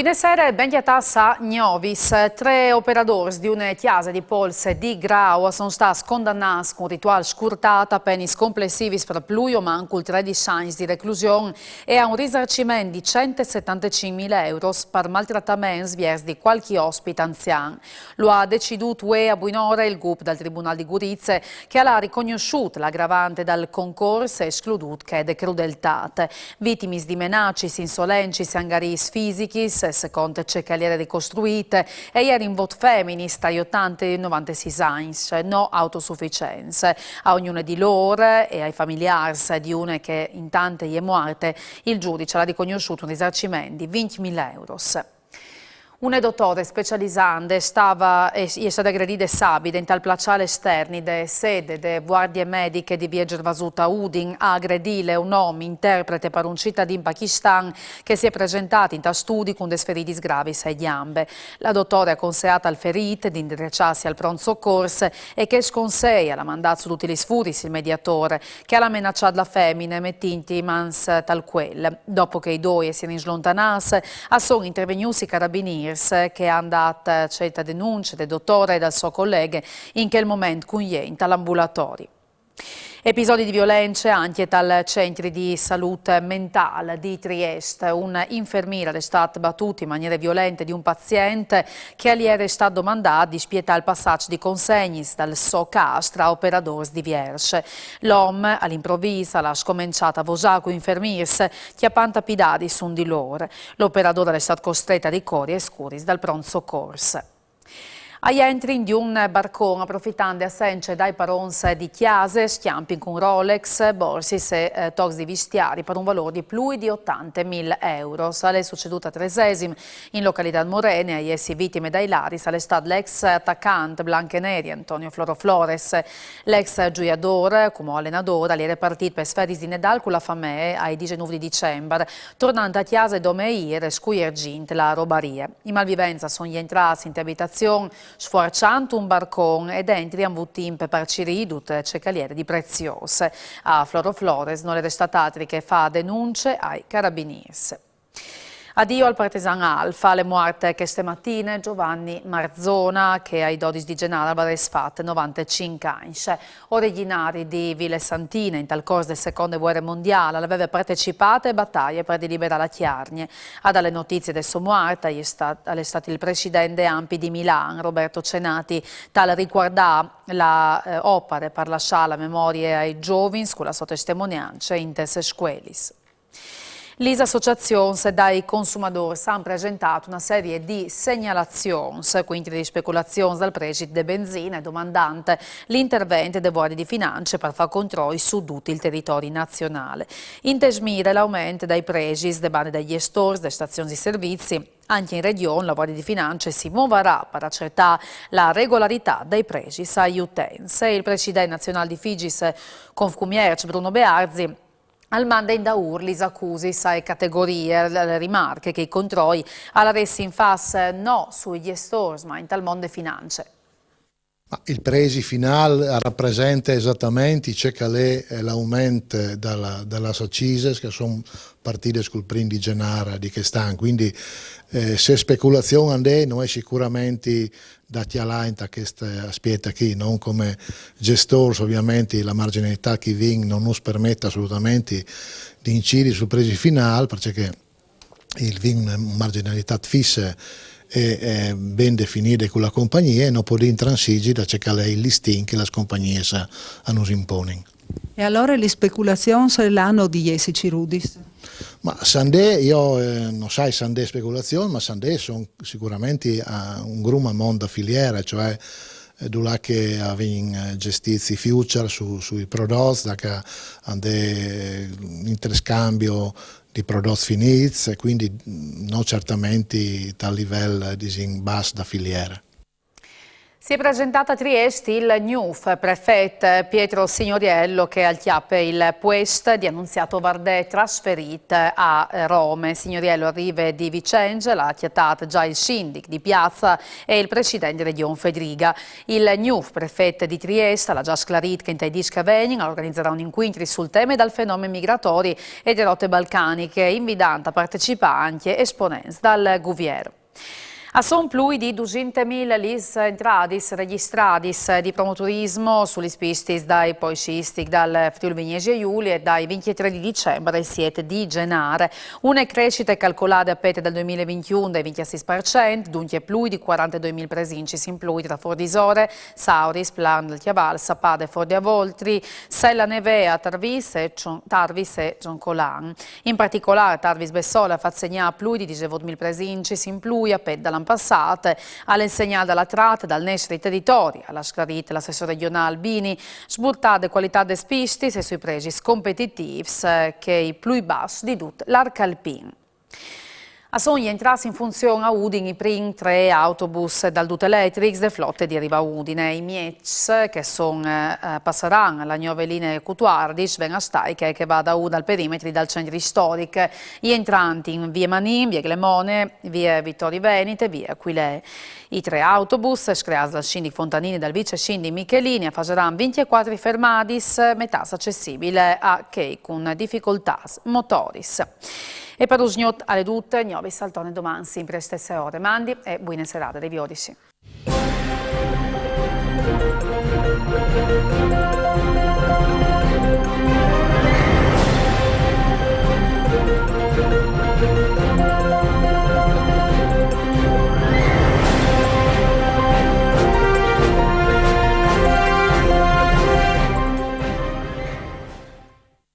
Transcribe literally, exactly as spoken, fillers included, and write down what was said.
Stasere ben cjatâts a Gnovis. Trê operadôrs di une cjase di polse di Grau a son stâts condannâts cun rituâl scurtât a penis complessivis par plui o mancul tredis agns di reclusion e a un risarciment di cent e setantecinc mil euros par maltrataments viers di cualchi ospit anzian. Lu à decidût vuê a buinore il GUP dal Tribunâl di Gurize, che al à ricognossût l'agravante dal concors e escludût chê de crudeltât. Vitimis di menacis, insolencis e angaris fisichis, secont ce che al jere ricostruît, e jerin vot feminis tai otante e novantesis agns, no autosufficients. A ognune di lôr e ai familiârs di une che intant e je muarte, il giudice al à ricognossût un risarciment di vincj mil euros. Une dotore specializande e je stade agredide sabide intal plaçâl esterni de sede de Vuardie Mediche di vie Gervasut a Udin. A agredîle un om interprete par un citadin pakistan che si è presentât intal studi cun des feridis gravis ae gjambe. La dotore e à conseât al ferît di indreçâsi al pront socors e chest consei al à mandât su dutis lis furiis il mediatôr, che al à menaçât la femine metintji mans tal cuel. Dopo che i doi si jerin slontanâts, a son intervegnûts i carabinîrs che a àn dât certe denunce de dotore e dal so coleghe in chel moment cun jê intal ambulatori. Episodi di violence ancje tal centri di salût mentâl di Triest. Un infermîr al è stât batût in maniere violente di un pazient che al jere stât domandât di spietâ il passaç di consegnis dal so câs tra operadôrs di vierç. L'om, al improvîs, al à scomençât a vosâ cui infermîrs, cjapant a pidadis un di lôr. L'operadôr al è stât costret a ricori ai scuris dal pront socors. A jentrin di un barcon, aprofitant de assence dai parons di cjase, scjampin cun Rolex, borsis e, eh, tocs di vistiari par un valôr di plui di otante mil euros. Al è sucedût a Tresesim, in localitât Morene. A jessi vitime dai ladris al è stât l'ex atacant blanc e neri Antonio Floro Flores. L'ex zuiadôr, cumò alenadôr, al jere partît pes feris di Nedâl cu la famee ai disenûf di Dicembar, tornant a cjase dome e jere, scuiergint la robarie. I malvivents a son jentrâts inte abitazion, sfuarçant un barcon, e dentri a àn vût timp par cirî dut ce che al jere di preziôs. A Floro Flores nol è restât altri che fâ denunce ai carabinîrs. Adio al partesan Alfa. Al è muart cheste matine Giovanni Marzona, che ai dodis di Zenâr al varès fat novantecinc agns. Origjinari di Vile Santine, intal cors de seconde vuere mondiâl al veve partecipât ae bataie par deliberâ la Cjargne. A dâ la notizie de sô muart al è stât, al è stât il president de ANPI di Milan, Roberto Cenati, tal ricuardâ la, eh, opare par lassâ la memorie ai zovins cu la sô testemoniance intes scuelis. Lis associazions dai consumadôrs a àn presentât une serie di segnalazions cuintri lis speculazions dal presit de benzine, domandant l'intervent de Vuardie di Finance par fâ controis su dut il teritori nazionâl. Intes mire l'aument dai presis de bande dai gjestôrs de stazions di servizi. Ancje in Regjon la Vuardie di Finance si movarà par acertâ la regolaritât dai presis ai utents. Il president nazionâl di Figis Confcumierç, Bruno Bearzi, al mande indaûr lis acusis ae categorie, al rimarche che i controi a laressin fats no sui gjestôrs, ma intal mont de finance. Ma il presi finâl al rapresente esatamentri ce che al è, eh, l'aument da la, da las acises che a son partides cul prin di Zenâr di chest an. Cuindi, eh, se speculazion a 'nd è, no è sicuramentri da cjalâ inta chest aspiet chi, no? Come gjestôrs, ovviamentri, la marginalitât che i vin no nus permet assolutamentri di incidi sul presi finâl, parcè che i vin une marginalitât fisse e, e ben definide cu la compagnie, e no podìn transigi da ce che al è il listin che las compagnies a, a nus imponin. E alore lis speculazions a àn di jessi cirudis? Ma sande, jo, eh, no sai sande speculazion, ma sande son sicuramentri a un grum a mont da filiere, cioè, eh, dulà che a vegnin, eh, gestîts i future su, sui prodots, da che a 'nd è, eh, interscambio di prodots finîts, e cuindi, mm, no certamentri tal livel, eh, disìn, bas da filiere. Si è presentât a Triest il gnûf prefet Pietro Signoriello, che al cjape il puest di Annunziato Vardè, trasferît a Rome. Signoriello al rive di Vicence, lu à cjatât za il sindic di Piazza e il president di Regjon Fedriga. Il gnûf prefet di Triest al à za sclarît che intai dîs che a vegnin al organizarà un incuintri sul teme dal fenomen migratori e de rote balcaniche, invidant a partecipâ ancje esponents dal guvier. A son plui di dusinte mil lis entradis regjistradis di promoturismo su lis pistis dai paisistic dal Friûl Vignesie Julie dai vincjetrê di Dicembar ai siet di Zenâr. Une crescite calcolade a pete dal doi mil e vincjun dai vincjesîs par cent, duncje plui di cuarantedoi mil presincis in plui tra Fôr Disore, Sauris, Plan dal Cjaval, Sapade, Fôr di Avoltri, Sella Nevea, Tarvis e Cioncolan. In particolâr, Tarvis Bessola al à fat segnâ plui di disevot mil presincis in plui a pete dal an passât. Al è il segnâl de trate dal nestri teritori, al à sclarît l'assessôr regjonâl Bini, sburtade cualitât des pistis e sui presis competitîfs, eh, chei plui bas di dut l'arc alpin. A son jentrâts in funzion a Udin i prins trê autobus dal dut eletrics de flote di Riva Udine. I mieçs che a son, eh, a passaran la gnove linie cutuardici, ven a stâi chê che e va da Udin al perimetri dal centri storic, jentrant in vie Manin, vie Glemone, vie Vittorio Veneto e vie Aquilee. I trê autobus, screâts dal sindic Fontanini e dal vice sindic Michelini, a fasaran vincjecuatri fermadis, metâts acessibile a chei cun dificoltâts motoris. E par usgnot al è dut, Gnovis al torne doman simpri ae stesse ore. Mandi e buine serade, riviodisi.